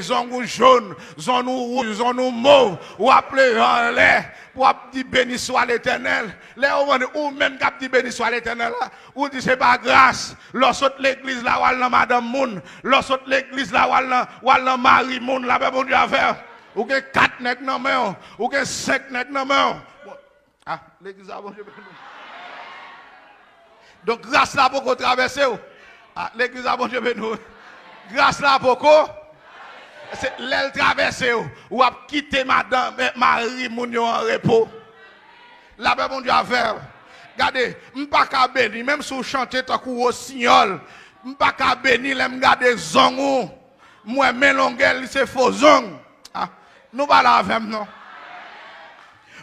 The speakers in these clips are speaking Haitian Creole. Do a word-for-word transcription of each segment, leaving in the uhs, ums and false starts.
zong ou jòn, zong ou wouj, zong ou mov, w ap leve anlè, w ap di, "Béni soit l'Éternel." Lè yo mande, ou menm k ap di, "Béni soit l'Éternel" la, ou di, "Se pa gras." Lè w sot legliz la, w al nan madanm moun. Lè w sot legliz la, w al nan, w al nan mari moun. Lapè Bondye avè w. Ou gen kat nèg nan men w. Ou gen senk nèg nan men w. Ah, legliz la, Bondye beni w. Donk, gras la poko travèse w. Ah, legliz la, Bondye beni w. Gras la poko. Se lè l travèse w, w ap kite madanm, eh, mari moun yo an repo. Lapè Bondye avè w. Gade, m pa ka beni, menm si w chante tankou wosinyòl, m pa ka beni lè m gade zong ou. M wè men longè l, li se fo zong. Ah, nou pa la avè m, non.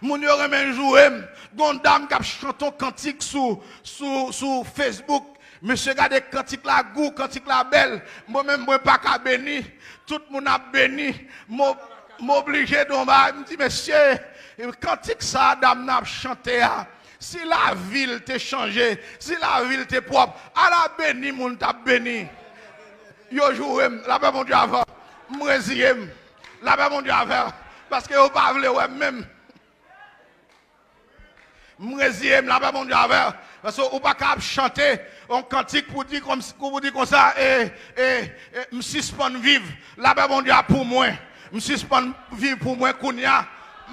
Moun yo renmen joure m. Gon dam k ap chante yon kantik sou, sou, sou Facebook. Mesye, gade kantik la gou, kantik la bèl. Mwen menm, mwen pa ka beni. Tout moun ap beni. M o-, m oblije di yon bagay. M di, "Mesye, kantik sa a dam nan ap chante a, si lavi l te chanje, si lavi l te pwòp, ala beni moun t ap beni." Yo joure m. Lapè Bondye avè w. M reziye m. Lapè Bondye avè w. Paske yo pa vle wè m menm. M reziye m, lapè Bondye avè w. Paske ou pa ka ap chante yon kantik pou di kòm, pou di konsa, e, e, e, m sispann viv. Lapè Bondye a pou mwen. M sispann viv pou mwen kounye a.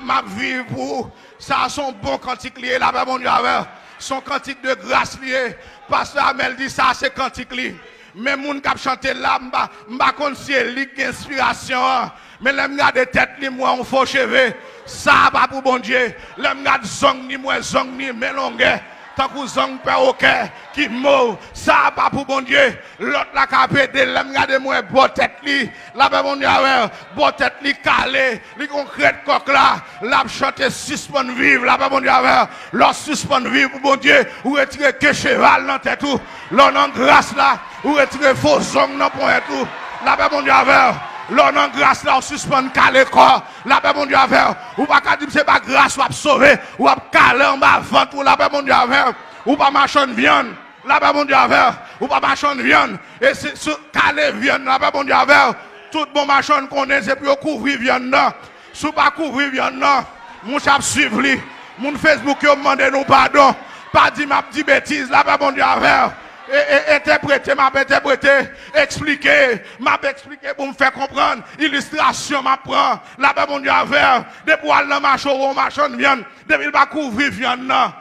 M ap viv pou ou. Sa a se yon bon kantik li ye, lapè Bondye avè w. Se yon kantik de gras li ye. Pastè Amèl di sa a se kantik li. Men moun k ap chante l la, m pa, m pa konn si e li k gen enspirasyon an. Men lè m gade tèt li, m wè yon fo cheve. Sa a pa pou Bondye. Lè m gade zong ni, m wè zong ni men longè, tankou zong pèwokè ki mov. Sa a pa pou Bondye. Lòt la k ap ede l. Lè m gade, m wè bò tèt li. Lapè Bondye avè w. Bò tèt li kale. Li gon krèt kòk la. L ap chante sispann viv. Lapè Bondye avè w. Lè w sispann viv pou Bondye, ou retire ke cheval nan tèt ou. Lè w nan gras la, ou retire fo zong nan ponyèt ou. Lapè Bondye avè w. Lè w nan gras la, ou sispann kale kò. Lapè Bondye avè w. Ou pa ka di m se pa gras w ap sove. W ap kale anba vant ou. Lapè Bondye avè w. Ou pa machann vyann. Lapè Bondye avè w. Ou pa machann vyann. E si, si w kale vyann, lapè Bondye avè w. Tout bon machann konnen se pou yo kouvri vyann nan. Si w pa kouvri vyann nan, mouch ap swiv li. Moun Facebook yo mande nou padon. Pa di m ap di betiz, lapè Bondye avè w. E, e, entèprete, m ap entèprete. Eksplike, m ap eksplike pou m fè konprann. Ilistrasyon m ap pran, lapè Bondye avè w. Depi w al nan mache, w wè yon machann vyann. Depi l pa kouvri vyann nan,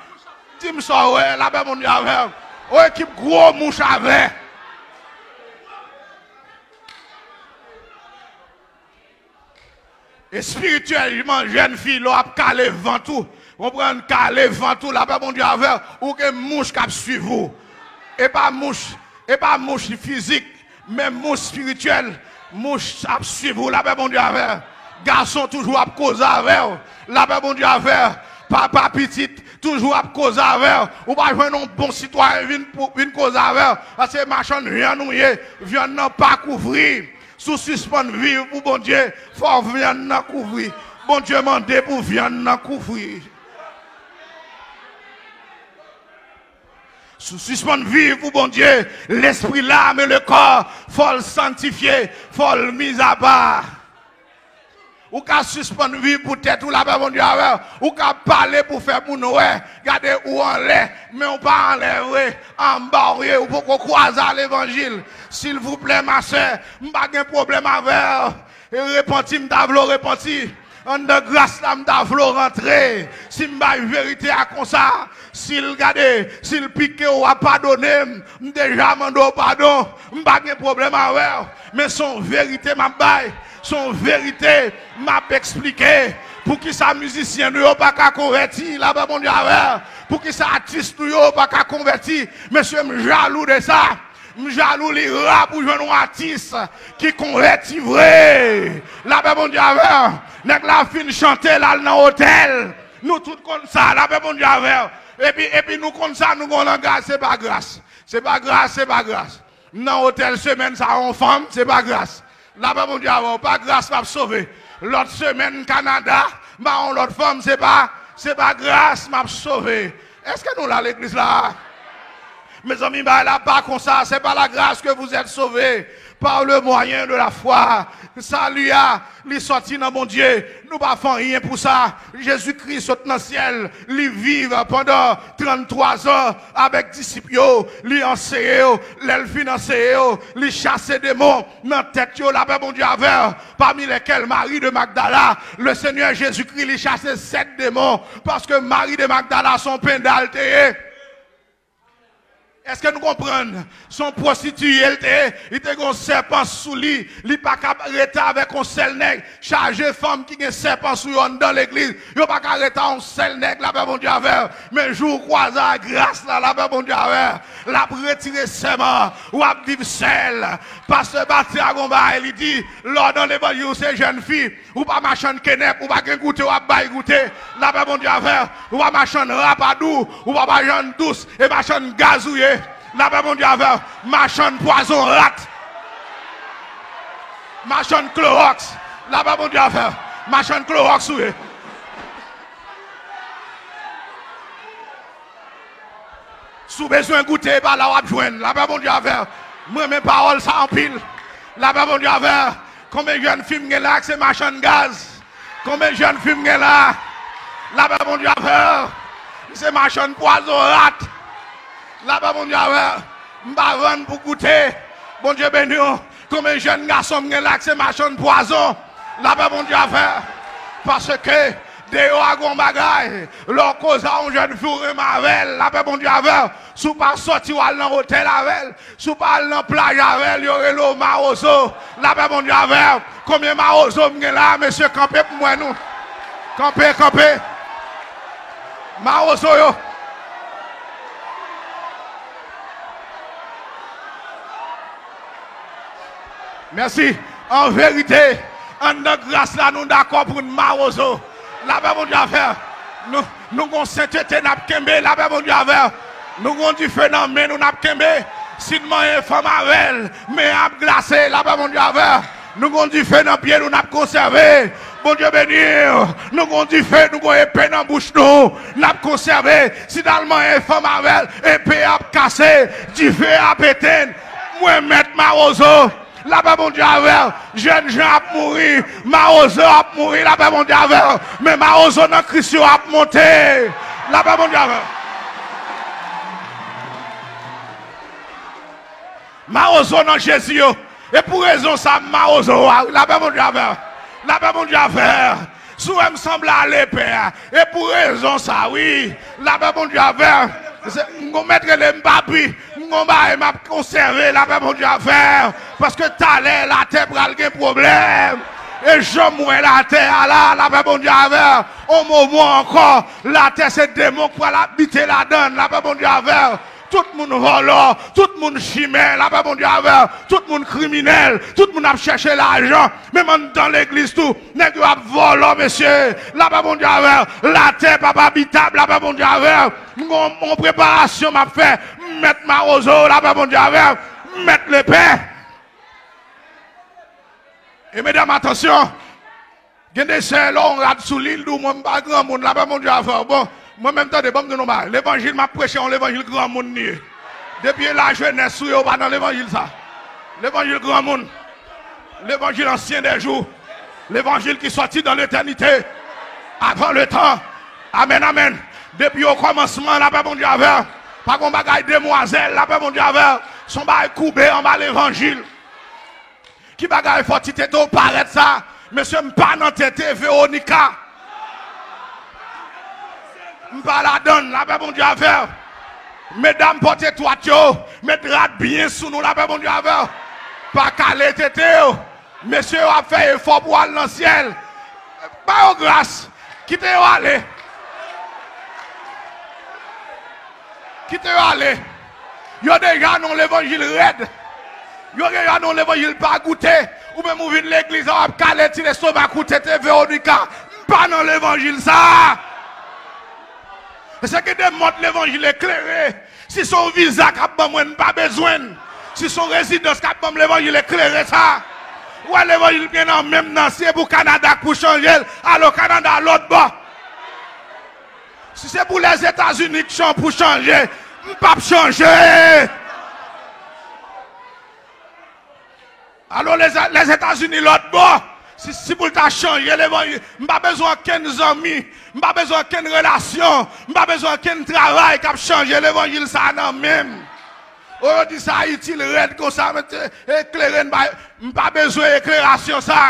di m sa w wè, lapè Bondye avè w. Yon ekip gwo mouch avè. Espirityèlman, jèn fi, lè w ap kale vant ou, konprann, kale vant ou, lapè Bondye avè w, ou gen mouch k ap swiv ou. E pa mouch, e pa mouch fizik, men mouch espirityèl, mouch ap swiv ou, lapè Bondye avè w. Gason toujou ap koze avè w, lapè Bondye avè w. Papa pitit toujou ap koze avè w. Ou pa jwenn yon bon sitwayen vin pou, vin koze avè w. Paske machann vyann ou ye, vyann nan pa kouvri. Si w sispann viv pou Bondye, fò vyann nan kouvri. Bondye mande pou vyann nan kouvri. Si w sispann viv pou Bondye, lespri, lam e le kò, fò l sanntifye, fò l mizapa. Ou ka sispann viv pou tèt ou, lapè Bondye avè w. Ou ka pale pou fè moun wè, gade ou anlè, men ou pa anlè vre, anba w ye, ou poko kwaze a levanjil. Silvouplè, ma sè, m pa gen pwoblèm avè w. E repanti, m ta vle w repanti. Anndan gras la, m ta vle w rantre. Si m bay verite a konsa, si l gade, si l pike w, w a padone m. M deja mande w padon. M pa gen pwoblèm avè w. Men se yon verite m ap bay. Se yon verite m ap eksplike. Poukisa mizisyen nou yo pa ka konvèti? Lapè Bondye avè w. Poukisa atis nou yo pa ka konvèti? Mesye, m jalou de sa. M jalou, li ra pou jwenn yon atis ki konvèti vre. Lapè Bondye avè w. Nèg la fin chante, l al nan otèl. Nou tout konn sa, lapè Bondye avè w. Epi, epi nou konn sa, nou gon langaj, se pa gras. Se pa gras, se pa gras. M nan otèl semèn sa a, yon fanm, se pa gras. Lapè Bondye avè w, pa gras m ap sove. Lòt semèn, Kanada, m a yon lòt fanm, se pa, se pa gras m ap sove. Èske nou la, legliz la? Mezanmi, bagay la pa konsa. C'est par la grâce que vous êtes sauvés, Par le moyen de la foi. Sali a, li sòti nan Bondye. Nou pa fè anyen pou sa. Jezikri sot nan syèl. Li viv pandan tranntwa zan avèk disip yo. Li anseye yo. Lè l fin anseye yo, li chase demon nan tèt yo. Lapè Bondye avè w. Parmi lesquels Marie de Magdala. Le Senyè Jezikri, li chase sèt demon. Paske Marie de Magdala, se yon penda l te ye. Èske nou konprann? Se yon pwostitiye l te ye. Li te gen yon sèpan sou li. Li pa ka rete avèk yon sèl nèg. Chaje fanm ki gen sèpan sou yo anndan legliz. Yo pa ka rete a yon sèl nèg. Lapè Bondye avè w. Men jou w kwaze ak gras la, lapè Bondye avè w. L ap retire sèman an. W ap viv sèl. Pastè Batya gon bagay li di, lè w nan levanjil ou se jèn fi. Ou pa machann kenèp, ou pa gen goute, w ap bay goute. Lapè Bondye avè w. Ou pa machann rapadou, ou pa machann dous, e machann gaz ou ye. Lapè Bondye avè w. Machann pwazon rat. Machann klowòks. Lapè Bondye avè w. Machann klowòks ou ye. Si w bezwen goute, e pa la w ap jwenn. Lapè Bondye avè w. Mwen renmen pawòl sa anpil. Lapè Bondye avè w. Konbyen jèn fi m gen la k se machann gaz? Konbyen jèn fi m gen la? Lapè Bondye avè w. M se machann pwazon rat. Lapè Bondye avè w. M pa vann pou goute. Bondye beni w. Konbyen jèn gason m gen la k se machann pwazon? Lapè Bondye avè w. Paske deyò a gon bagay. Lè w koze a yon jèn fi, ou renmen avè l. Lapè Bondye avè w. Si w pa sòti, w al nan otèl avè l. Si w pa al nan plaj avè l, yo rele w mawozo. Lapè Bondye avè w. Konbyen mawozo m gen la, mesye, kanpe pou m wè nou. Kanpe, kanpe. Mawozo yo. Mèsi. An verite, anndan gras la, nou dakò pou n mawozo. Lapè Bondye avè w. Nou, nou gon sentete n ap kenbe. Lapè Bondye avè w. Nou gon dife nan men nou n ap kenbe. Si n manyen fanm avè l, men ap glase. Lapè Bondye avè w. Nou gon dife nan pye nou n ap konsève. Bondye beni w. Nou gon dife, nou gon epe nan bouch nou. N ap konsève. Si n al manyen fanm avè l, epe ap kase. Dife ap etenn. Mwen mèt mawozo. Lapè Bondye avè w. Jèn jan ap mouri. Mawozo ap mouri. Lapè Bondye avè w. Men mawozo nan Kris yo ap monte. Lapè Bondye avè w. Mawozo nan Jezi yo. E pou rezon sa, m mawozo a. Lapè Bondye avè w. Lapè Bondye avè w. Si w wè m sanble a lepè a, e pou rezon sa, wi. Lapè Bondye avè w. Se, m gon mèt rele m papi. M gon bagay m ap konsève. Lapè Bondye avè w. Paske talè, latè pral gen pwoblèm. E jan m wè latè a la, lapè Bondye avè w. On moman ankò, latè se demon k pral abite ladan l. Lapè Bondye avè w. Tout moun vòlò, tout moun chimè, lapè Bondye avè w. Tout moun kriminèl, tout moun ap chèche lajan. Menm anndan legliz tou, nèg yo ap vòlò, mesye. Lapè Bondye avè w. Latè p ap abitab, lapè Bondye avè w. M gon, gon preparasyon m ap fè. M mèt mawozo, lapè Bondye avè w. M mèt lepè. E medam, atansyon. Gen de sè, lè w rad sou li, l di w, mwen, m pa granmoun, lapè Bondye avè w. Bon, mwen menm, tande, ban m di nou bagay. Levanjil m ap preche, yon levanjil granmoun li ye. Depi e lajenès ou ye, ou pa nan levanjil sa. Levanjil granmoun. Levanjil ancien des jours. Levanjil ki sòti dans l'éternité. Avant le temps. Amèn, amèn. Depi okòmansman, lapè Bondye avè w. Pa gon bagay demwazèl, lapè Bondye avè w. Se yon bagay koube anba levanjil. Ki bagay fò ti tete w parèt sa? Mesye, m pa nan tete Veronica. M pa ladann, lapè Bondye avè w. Medam, pòte twat yo, met rad byen sou nou, lapè Bondye avè w. Pa kale tete yo. Mesye yo ap fè efò pou al nan syèl. Ba yo gras. Kite yo ale. Kite yo ale. Yo deja nan levanjil rèd. Yo deja nan levanjil pa goute. Ou menm ou vin legliz la, w ap kale ti lestomak ou, tete Veronica. M pa nan levanjil sa. Se ki de mòd levanjil eklere. Si se yon viza k ap ban mwen, m pa bezwen l. Si se yon rezidans k ap ban m, levanjil eklere sa. Ou wè levanjil m gen nan men m nan, si e pou Kanada k pou chanje l, alo Kanada lòt bò. Si se pou Lèzetazini k chan pou chanje, m p ap chanje. Alò, Lèzetazini lòt bò, si, si pou l ta chanje levanjil, m pa bezwen okenn zanmi, m pa bezwen okenn relasyon, m pa bezwen okenn travay k ap chanje levanjil sa a nan men m. O, yo di sa itil rèd konsa, men se eklere, m pa, m pa bezwen eklerasyon sa.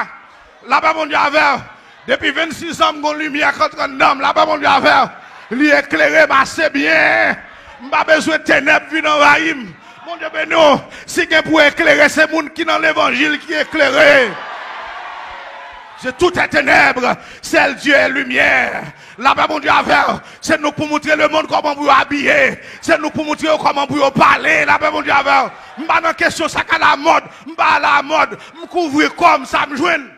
Lapè Bondye avè w. Depi vennsis an, m gon limyè k antre anndan m. Lapè Bondye avè w. Li eklere m ase byen. M pa bezwen tenèb vin anvayi m. Bondye beni w. Si gen pou eklere, se moun ki nan levanjil ki eklere. Je toute ténèbres, seul Dieu est lumière. Lapè Bondye avè w. Se nou k pou montre lemonn kòman pou yo abiye. Se nou k pou montre yo kòman pou yo pale. Lapè Bondye avè w. M pa nan kesyon sa k alamòd. M pa alamòd. M kouvri kò m, sa m jwenn.